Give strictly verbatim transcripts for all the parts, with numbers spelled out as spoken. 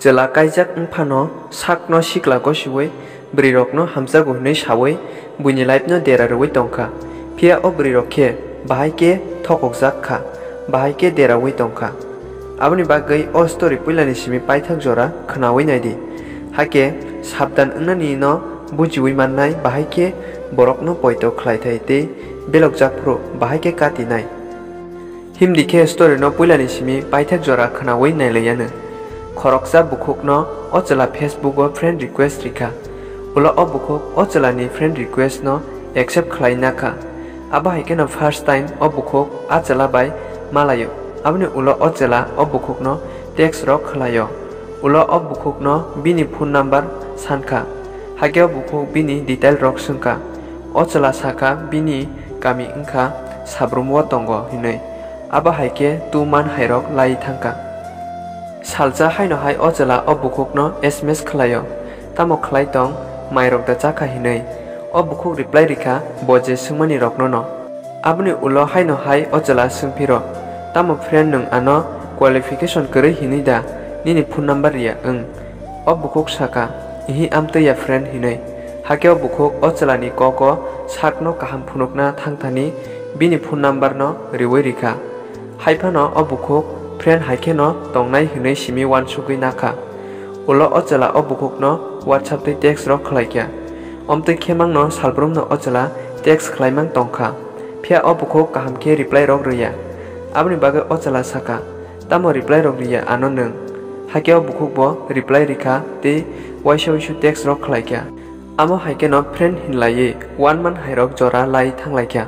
Chwla kaijak wngphano sakno sikla gosiwi bwrwirokno hamjago hwnwi sawi buini life no dera rwwi tongkha. Phiya o bwrwirok khe bahai khe thokokjak kha, bahai khe derawi tongkha. Aboni bagwi o story puilani simi paithak jora khwnawi naidi. Hakhe sabdan wngnani no bujiwi mannai, bahai khe borokno poito khlaithai tei belokjak phuru bahai khe katinai. Himdi khe story no puilani simi paithak jora khwnawi nailaiyano. Khoroksa bukhukno o chwla Facebook o friend request rikha. Ulo o bukhuk o chwlani friend request no accept khlai nakha. Abo hai kheno first time o bukhuk a chwla bai malaio. Aboni ulo o chwla o bukhukno text rok khlaio. Ulo o bukhukno bini phone number sankha. Hakhe o bukhuk bini detail rok swngkha. O chwla sakha bini kami wngkha Sabrum o tongo hinwi. Abo hai khe two month hairok lai thangkha. Salsa haino hai o chwla o bukhukno S M S khlaio, tamo khlai tong, mairok da chakha hinwi. O bukhuk reply rikha bo je swngmani rokno no. Aboni ulo haino hai o chwla swngphiro, tamo friend nwng ano qualification kwrwi hinwi da nini phone number riya wng? O bukhuk sakha, ihi amtwi ya friend hinwi. Hakhe o bukhuk o chwlani kok o sakno kaham phunukna thangthani bini phone number no riwi rikha. Haiphano o bukhuk friend hai kheno tongnai hwnwi simi uansugwi nakha. Ulo o chwla o bukhukno WhatsApp tei text rok khlaikha. Omtwi khemangno salbrumno o chwla text khlaimang tongkha. Phiya o bukhuk kaham khe reply rok rwya. Aboni bagwi o chwla sakha, "Tamo reply rok rwya ano nwng?" Hakhe o bukhuk bo reply rikha tei uaisa uisu text rok khlaikha. Amo hai kheno friend hinlaiwi one month hairok jora lai thanglaikha.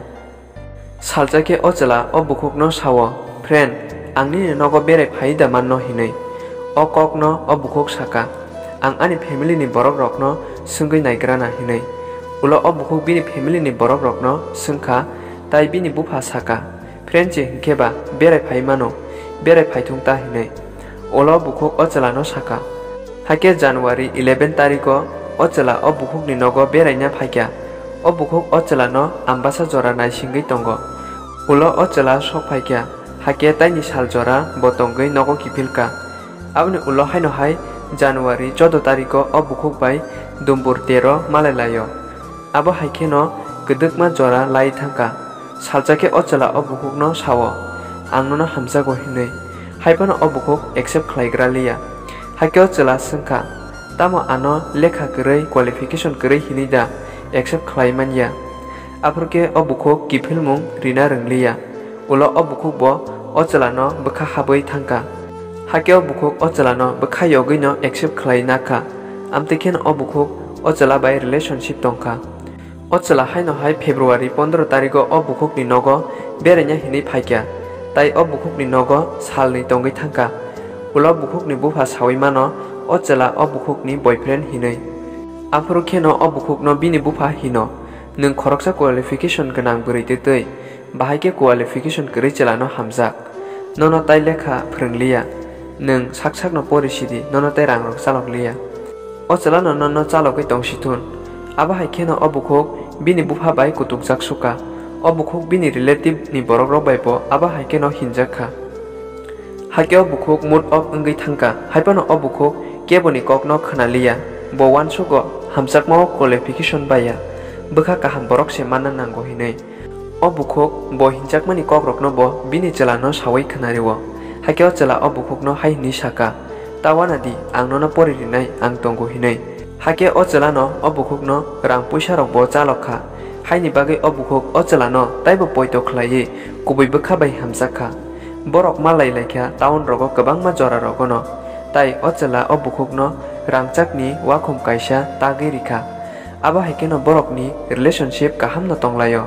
Salsa khe o chwla o bukhukno sao, "Friend, ang nini nogo berai phai da manno?" hinwi. O kokno o bukhuk sakha, "Ang ani family ni borok rokno swngwi naigrana," hinwi. Ulo o bukhuk bini family ni borok rokno swngkha, tai bini bupha sakha, "Friend se hinkhe ba berai phai mano, berai phaithung ta," hinwi. Ulo bukhuk o chwlano sakha. Hakhe January eleven tariko o chwla o bukhukni nogo beraina phaikha. O bukhuk o chwlano Ambasa jora naisingwi tongo. Ulo o chwla sok phaikha, hakhe taini sal jora bo tongwi nogo kiphilkha. Aboni ulo haino hai January choudo tariko o bukhuk bai dumbur tero malai laio. Abo hai kheno kwdwkma jora lai thangkha. Salsa khe o chwla o bukhukno sao, "Ang nono hamjago," hinwi. Haiphano o bukhuk accept khlaigra liya. Hakhe o chwla swngkha, "Tamo ano lekha kwrwi, qualification kwrwi hinwi da accept khlai manya?" Aphuru khe o bukhuk kiphilmung rina rwngliya. Ulo o bukhuk bo o chwlano bwkha habwi thangkha. Hakhe o bukhuk o chwlano bwkha yogwino accept khlai nakha. Amtwi kheno o bukhuk o chwla bai relationship tongkha. O chwla haino hai February pondro tariko o bukhukni nogo beraina hinwi phaikha, tai o bukhukni nogo salnwi tongwi thangkha. Ulo bukhukni bupha sawi mano o chwla o bukhukni boyfriend hinwi. Aphuru kheno o bukhukno bini bupha hino, "Nwng khoroksa qualification gwnang bwrwi twtwi, bahai khe qualification kwrwi chwlano hamjak. Nono tai lekha phwrwngliya, nwng sak sakno pori sidi, nono tai rangrok chalok liya. O chwlano nono chalogwi tong si thun." Abo hai kheno o bukhuk bini bupha bai kutukjak sukha. O bukhuk bini relative ni borokrok bai bo abo hai kheno hinjak kha. Hakhe o bukhuk mood off wngwi thangkha, haiphano o bukhuk keboni kokno khwnaliya. Bo uansugo hamjakmao qualification baiya, bwkha kaham borok se manna nango hinwi. O bukhuk bo hinjakmani kokrokno bo bini chwlano sawi khwnario. Hakhe o chwla o bukhukno hai hwnwi sakha, "Ta uanadi, ang nono pori rinai, ang tongo," hinwi. Hakhe o chwlano o bukhukno rang puisarokbo chalok kha. Haini bagwi o bukhuk o chwlano taibo poito khlaiwi kubui bwkha bai hamjak kha. Borok ma lai lai kha town rogo kwbangma jora rogono, tai o chwla o bukhukno rangchakni wakhum kaisa tagwi rikha. Abo hai kheno borokni relationship kahamno tonglaio.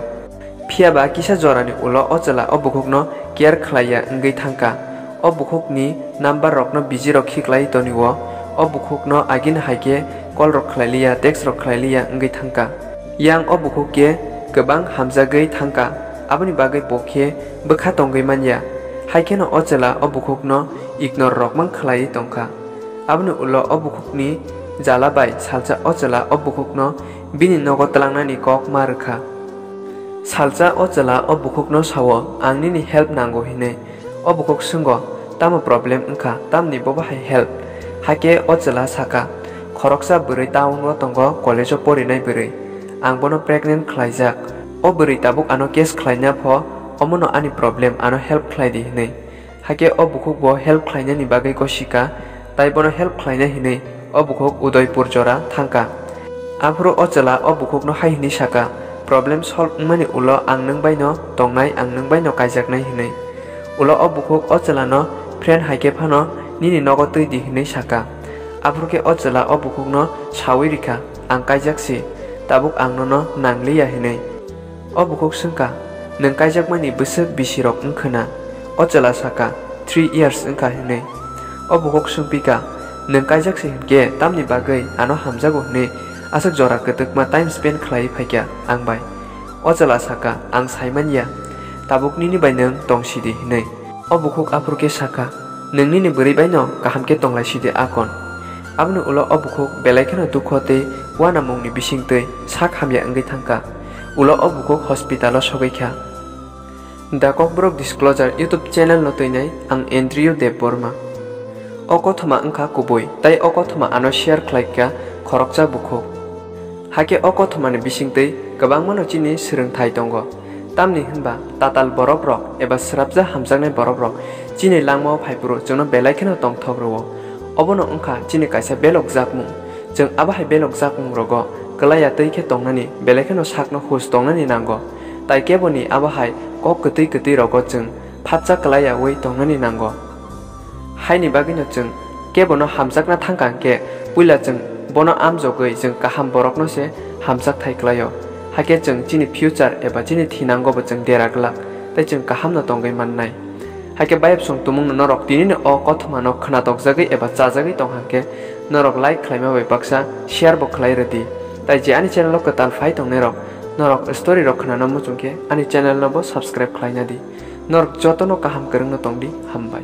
Phiya ba kisa jorani ulo o chwla o bukhukno care khlaiya wngwi thangkha. O bukhukni number rokno busy rok khiklai tonio. O bukhukno agini hai khe call rok khlai liya, text rok khlai liya wngwi thangkha. Yang o bukhuk khe kwbang hamjagwi thangkha, aboni bagwi bo khe bwkha tongwi manya. Hai kheno o chwla o bukhukno ignore rok mang khlaiwi tongkha. Aboni ulo o bukhukni jala bai salsa o chwla o bukhukno bini nogo twlangnani kok ma rwkha. Salsa o chwla o bukhukno sao, "Ang nini help nango," hinwi. O bukhuk swngo, "Tamo problem wngkha, tamni bo bahai help?" Hakhe o chwla saka, khoroksa bwrwi town o tongo, college o porinai bwrwi. Ang bono pregnant khlaijak. O bwrwi tabuk ano case khlaina pho, omono ani problem, ano help khlai di hinwi. Hakhe o bukhuk bo help khlainani bagwi gosika, tai bono help khlaina hinwi o bukhuk Udaipur jora thangka. Aphuru o chwla o bukhukno hai hinwi saka, problem solve wngmani ulo ang nwng baino tongnai, ang nwng baino kaijaknai hinwi. Ulo o bukhuk o chwlano friend hai khe phano nini nogo twi di hinwi saka. Aphuru khe o chwla o bukhukno sawi rikha, ang kaijak si, tabuk ang nono nangliya hinwi. O bukhuk swngkha, nwng kaijakmani bwswk bisirok wngkhwna? O chwla saka, three years wngkha hinwi. O bukhuk swngpika, nwng kaijak se hinkhe tamni bagwi ano hamjago hinwi aswk jora kwtwkma time spend khlaiwi phaikha ang bai. O chwla saka, ang saimanya, tabuk nini bai nwng tongsidi hinwi. O bukhuk aphuru khe saka, nwng nini bwrwi baino kaham khe tonglai sidi akon. Aboni ulo o bukhuk belai kheno dukho tei uanamungni bisingtwi sak hamya wngwi thangkha. Ulo o bukhuk hospital o sogwi kha. The Kokborok Disclosure YouTube channel no twinai ang Andrew Debbarma. O kothoma wngkha kubui, tai o kothoma ano share khlaikha khoroksa bukhuk. Hakhe o kothomani bisingtwi kwbangmano chini swrwngthai tongo. Tamni hwnba tatal borokrok eba swrapsa hamjaknai borokrok chini langmao phaiphuru chwngno belai kheno tongthok rwo. Obono wngkha chini kaisa belok jakmung. Chwng abo hai belok jakmungrogo kwlaiya twi khe tongnani belai kheno sakno hus tongnani nango. Tai keboni abo hai kok kwtwi kwtwi rogo chwng phatsa kwlaiyawi tongnani nango. Haini bagwino chwng kebono hamjakna thangkha hwnkhe puila chwng bono amjogwi chwng kaham borokno se hamjakthai kwlaio. Hakhe chwng chini future eba chini thinangobo chwng dera glak tei chwng kahamno tongwi mannai. Hakhe bayapsong tumungno norok tinino o kothomano khwnatokjagwi eba chajagwi tong hwnkhe norok like khlaima bai baksa share bo khlai rwdi. Tai je ani channel o kwtal phai tongnairok norok story rok khwnana muchungkhe ani channel no bo subscribe khlaina di. Norok jotono kaham kwrwngno tongdi, hambai.